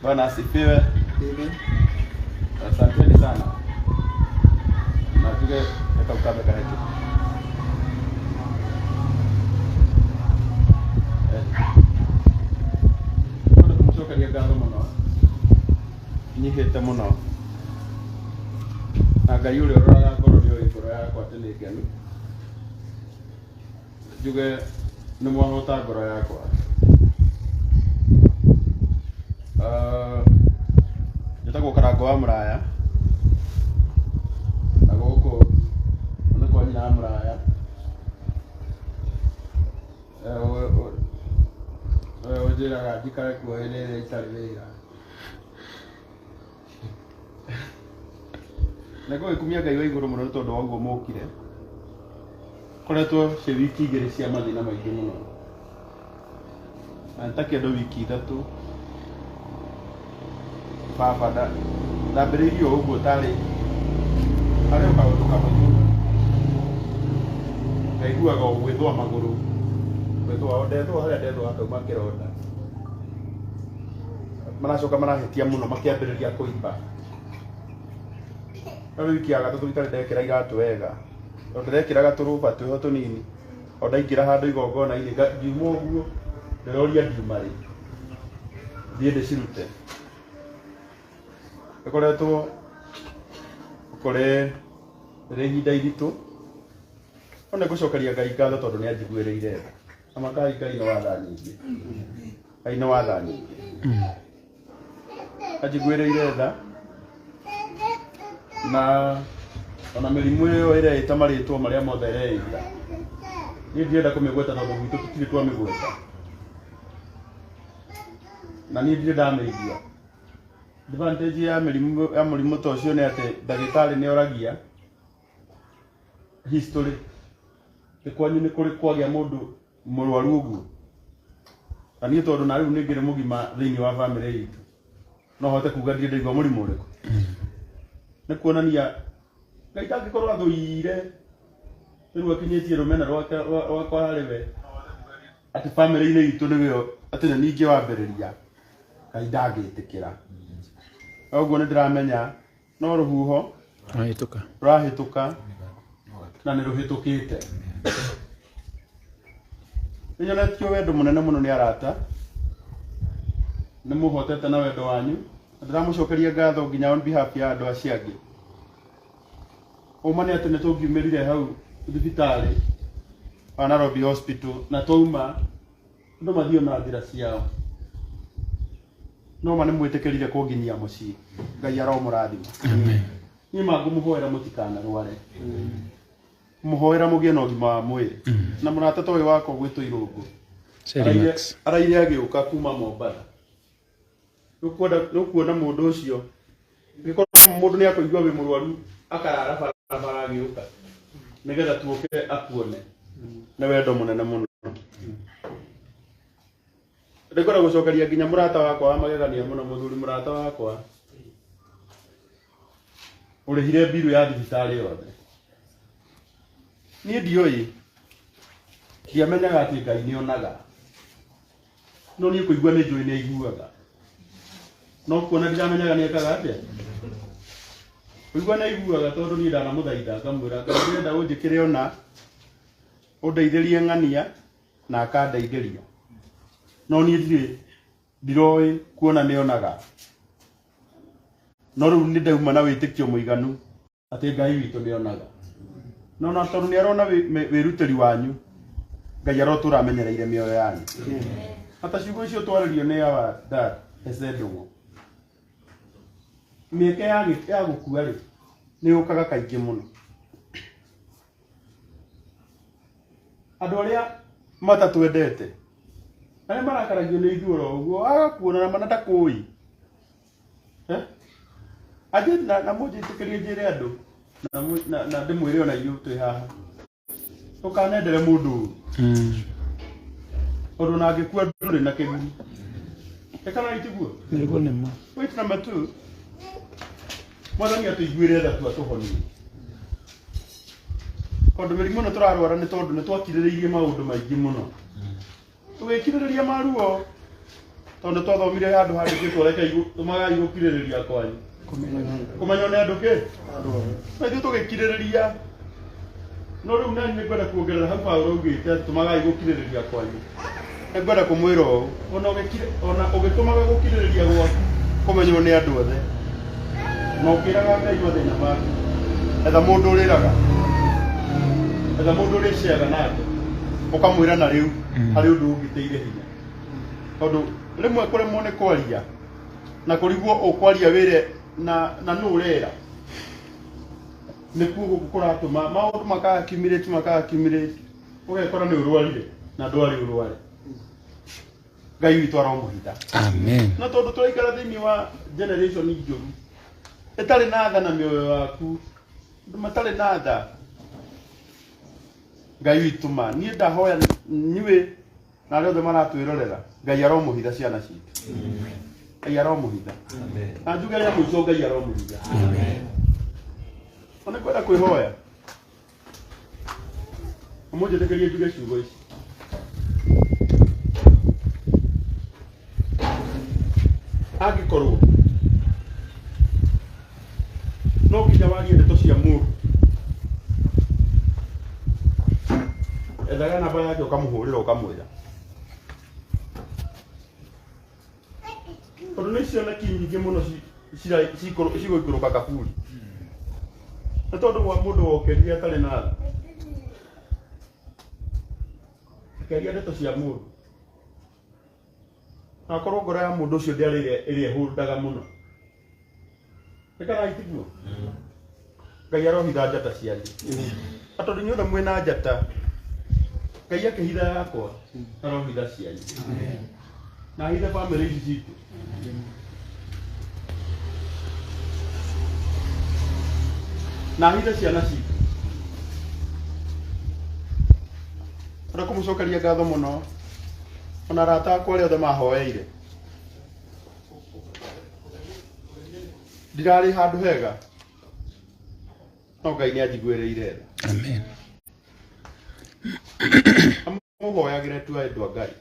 Bwana asifiwe. Amen. Asanteni sana. Na tuge kau kahe. Tondũ kũmũcokeria ngatho mũno nyihĩte mũno na Ngai ũrĩa ũroraga ngoro nĩ oĩ ngoro yakwa atĩ nĩ ngenu njuge nĩ mwahota ngoro yakwa. Ah, njĩtagwo Karango wa Mũraya na gũkũ nĩ kwa nyina wa Mũraya. Eh, ũyũ ũnjĩraga njikare kuo hĩndĩ ĩrĩa itarĩ wĩra. Na ngũgĩkumia Ngai wa igũrũ mũno nĩ tondũ wa ũguo mũkire. Koretwo ciĩ wiki 2 cia mathĩna maingĩ mũno. Na nĩ ta kĩndũ wiki 3 baba ndambĩrĩirie o ũguo tarĩ harĩ o kaũndũ kamwe tu. Ngaiguaga o gwĩthũa magũrũ, gwĩthũa o ndethũa harĩa ndethũa hakauma kĩronda. Maracoka marahĩtia mũno makĩambĩrĩria kũimba. No rĩu wiki ya gatatũ itarĩ ndekĩra iratũ wega, tondũ ndĩrekĩraga tũrũba twĩho tũnini, o ndaingĩra handũ igongona-inĩ ngiuma ũguo ndĩroria ngiuma rĩ, thiĩ ndĩcirute. Ĩkoretwo kũrĩ rĩrĩ ihinda iritũ, no nĩ ngũcokeria Ngai ngatho tondũ nĩ anjiguĩrĩire tha. Na makai Ngai nĩ wa tha nyingĩ. Ngai nĩ wa tha nyingĩ. Anjiguĩrĩire tha na ona mĩrimũ ĩyo ĩreĩta marĩtwa marĩa mothe ĩreĩta, niĩ ndirenda kũmĩgweta tondũ gwitũ tũtirĩ twamĩgweta na niĩ ndirĩ ndamĩigua. Advantage ya mĩrimũ ya mũrimũ ta ũcio nĩ atĩ ndagĩtarĩ nĩ oragia history, nĩ kwanyu nĩ kũrĩ kwagĩa mũndũ mũrwaru ũguo? Na niĩ tondũ na rĩu nĩ ngĩrĩ mũgima thĩinĩ wa bamĩrĩ itũ, no hote kuga ndirĩ ndaigua mũrimũ ũrĩkũ. Nĩ kuonania Ngai ndangĩkorwo athũire rĩu akinyĩtie rũmena rwake rwakwa harĩ we, atĩ bamĩrĩ-inĩ itũ nĩwe atĩ nĩ niĩ ingĩwambĩrĩria, Ngai ndangĩtĩkĩra. Ũguo nĩ ndĩramenya no rũhuho Rũrahĩtũka. Rũrahĩtũka na nĩ rũhĩtũkĩte. Nĩ nyonetio wendo mũnene mũno nĩ arata, nĩ mũhotete na wendo wanyu, na ndĩramũcokeria ngatho nginya on behalf ya andũ acio angĩ. Ũma nĩ atĩ nĩ tũngiumĩrire hau thibitarĩ wa Nairobi Hospital na twauma andũ mathiĩ na njĩra ciao, no ma nĩ mwĩtĩkĩrire kũnginyia mũciĩ. Ngai aromũrathima. Niĩ ma ngũmũhoera mũtikanarware, mũhoera mũgĩe na ũgima wa mwĩrĩ. Na mũrata ta ũyũ wakwa gwĩtwo Irũngũ Sherimax. Araire agĩũka kuma Mombatha. Nĩũkuona mũndũ ũcio, angĩkorwo mũndũ nĩ akũigua wĩ mũrwaru akarara barabara agĩũka nĩgetha tuoke akuone, nĩ wendo mũnene mũno. Ndĩkwenda gũcokeria nginya mũrata wakwa wa magegania mũno, mũthuri mũrata wakwa ũrĩhire mbiru ya thibitarĩ yothe. Niĩ ndiũĩ, ndiamenyaga atĩ Ngai nĩ onaga, no niĩ kũigua nĩ njũĩ nĩ aiguaga, no kuona ndiramenyaga nĩ ekaga atĩa. Kũigua nĩ aiguaga tondũ niĩ ndanamũthaitha ngamwĩra, Ngai ndĩrenda ũnjĩkĩre ona ũndeithĩrie ng'ania, na akandeithĩria, no niĩ ndirĩ ndiroĩ kuona nĩ onaga. No rĩu nĩ ndauma na wĩtĩkio mũiganu atĩ Ngai witũ nĩ onaga, no na tondũ nĩ arona wĩrutĩri wanyu, Ngai arotũra amenyereire mĩoyo yanyu. Ata ciugo icio twarĩrio nĩ our dad Hese Ndũng'ũ, mĩeke ya gũkua rĩ nĩ yũkaga kaingĩ mũno. Andũ arĩa matatwendete, arĩa marakaragio nĩ ithuĩ oro ũguo, agakuona na mana ndakũĩ. Eh? Anjĩ na mũnjĩtĩkĩrie njĩre andũ na ndĩmwĩre ona inyuĩ twĩ haha, ndũkanendere mũndũ ũru, tondũ ona angĩkua ndũrĩ na kĩguni. Ĩkana itiguo. Nĩguo nĩ ma. Point number 2, Mwathani atũiguĩre tha tu atũhonie, tondũ mĩrimũ ĩno tũrarwara nĩ tondũ nĩ twakirĩrĩirie maũndũ maingĩ mũno, tũgĩkirĩrĩria maruo. Tondũ twathomire handũ handĩkĩtwo reke tũmagai gũkirĩrĩria kwanyu. Kũmenywo nĩ andũ kĩ? Na ithuĩ tũgĩkirĩrĩria. No rĩu nani nĩngwenda kuongerera hau Paũlũ augĩte atĩ tũmagai gũkirĩrĩria kwanyu. Nĩngwenda kũmwĩra ũũ, ona ũgĩtũmaga gũkirĩrĩria gwaku kũmenywo nĩ andũ othe, na ũkĩraga Ngai mathĩna maku, etha mũndũ ũrĩraga, etha mũndũ ũrĩceaga nake, ũkamwĩra na rĩu harĩ ũndũ ũngĩteire hinya. Tondũ rĩmwe kũremwo nĩ kwaria na kũrigwo ũkwaria wĩre na nũ ũrera, nĩkuo gũkũ kũratũma maũndũ maka accumulate, ũgekora nĩ ũrwarire na ndwarĩ ũrware. Ngai witũ aromũhitha. Amen. Na tondũ tũraikara thĩinĩ wa generation njũru ĩtarĩ na tha na mĩoyo yaku, andũ matarĩ na tha. Ngai witũ ma niĩ ndahoya nyuĩ na arĩa othe maratwĩrorera, Ngai aromũhitha ciana citũ. Ngai aromũhitha. Na njuge rĩa mũico, Ngai aromũhitha. Ona kwenda kwĩhoya, mũnjĩtĩkĩrie njuge ciugo ici. Angĩkorwo no nginya warie ndeto cia mũndũ, ethaga namba yake ũkamũhũrĩra ũkamwĩra, tondũ nĩ cioneki nyingĩ mũno cigũikũrũka kaburi nĩ tondũ wa mũndũ wokĩrire atarĩ na tha, akĩaria ndeto cia mũndũ, na akorwo ngoro ya mũndũ ũcio ndĩarĩ ĩrĩa ĩhũndaga mũno. Nĩ kana itiguo? Ngai arohitha njata cianyu. Na tondũ inyuothe mwĩna njata, Ngai akĩhitha yakwa, arohitha cianyu. Na ahithe bamĩrĩ ici citũ. Na ahithe ciana citũ. Enda kũmũcokeria ngatho mũno, ona arata akwa arĩa othe mahoeire. Ndirarĩ handũ hega, no Ngai nĩ anjiguĩrĩire tha. Amen. Mũhoyagĩre tu andũ a Ngai.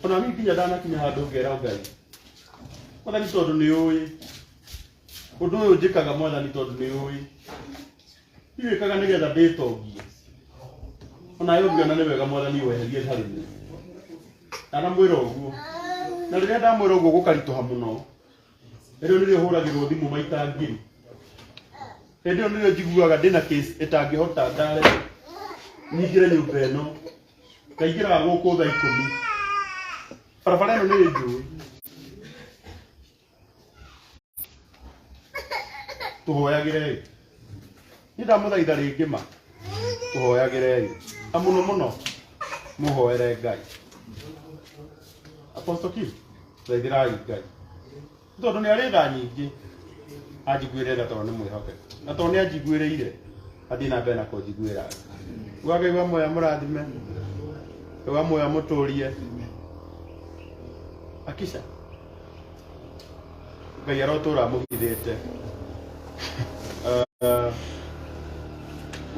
Ona niĩ nginya ndanakinya handũ ngera Ngai, Mwathani, tondũ nĩ ũĩ ũndũ ũyũ njĩkaga, Mwathani, tondũ nĩ ũĩ ndiwĩkaga nĩgetha ndĩtongie, onawe ũngĩona nĩ wega, Mwathani, weherie harĩ niĩ. Ndanamwĩra ũguo, na rĩrĩa ndamwĩra ũguo gũkaritũha mũno. Hĩndĩ ĩyo nĩrĩo hũragĩrwo thimũ maita ngiri. Hĩndĩ ĩyo nĩrĩo njiguaga ndĩna case ĩtangĩhota ndare nyingĩre nyũmba ĩno. Ndaingĩraga gũkũ thaa 10. Barabara ĩno nĩ njũĩ. Tũhoyagĩrei. Niĩ ndamũthaitha rĩngĩ ma, tũhoyagĩrei na mũno mũno mũhoere Ngai. Apostle Kim, thaithĩrai Ngai tondũ nĩ arĩ tha nyingĩ, anjiguĩre tha tondũ nĩ mwĩhokeku, na tondũ nĩ anjiguĩrĩire, athiĩ na mbere na kũnjiguĩra tha. Gwa Ngai wa muoyo mũrathime, Ngai wa muoyo mũtũrie. Akisha, Ngai arotũra amũhithĩte.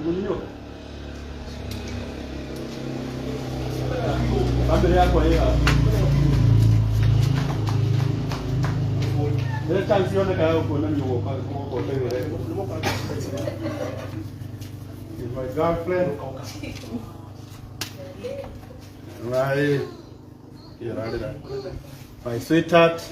Mũnyinyoka bamĩrĩ yakwa ĩ haha. Rĩrĩa chance yoneka ya gũkuonania ũgoka ũgoka ũteng'ere. Is my girlfriend. My, my sweetheart.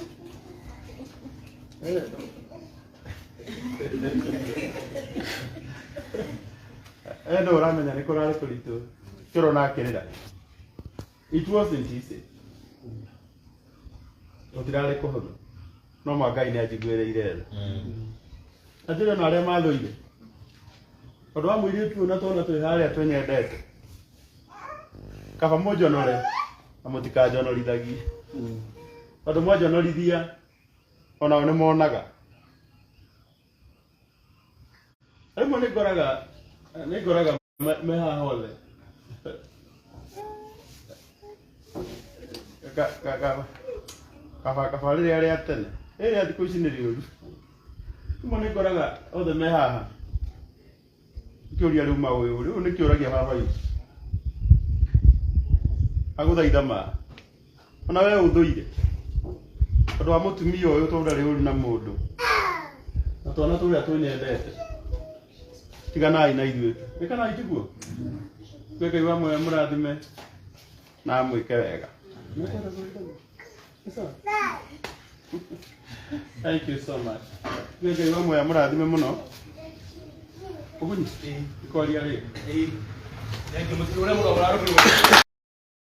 No ũramenya nĩ kũrarĩ kũritũ kĩro na akĩrĩra. It wasn't easy. Gũtirarĩ kũhũthũ. No ma Ngai nĩ anjiguĩrĩire tha. Na njĩra na arĩa mathũire. Tondũ wa mũirĩtu ũyũ na twana twĩ harĩa twĩnyendete. Kaba mũnjonore na mũtikanjonorithagie. Tondũ mwanjonorithia onao nĩ monaga. Rĩmwe nĩ ngoraga me haha othe. Kaba rĩrĩa rĩa tene. Rĩrĩa thikũ ici nĩ rĩũru. Rĩmwe nĩ ngoraga othe me haha. Ngĩũria rĩu maũyũ, rĩu nĩ kĩũragia baba witũ. Agũthaitha ma. Ona we ũthũire tondũ wa mũtumia ũyũ, tondũ ndarĩ ũru na mũndũ na twana tũrĩa tũnyendete. Tiganai na ithuĩ, ĩkanai tiguo. Kwĩ Ngai wa muoyo mũrathime na amwĩke wega. Thank you so much. Kwĩ Ngai wa muoyo mũrathime mũno. Ũgunyi ikoria rĩ. Thank you. Mũtirũre mũno, mũrarũmĩrĩrwo.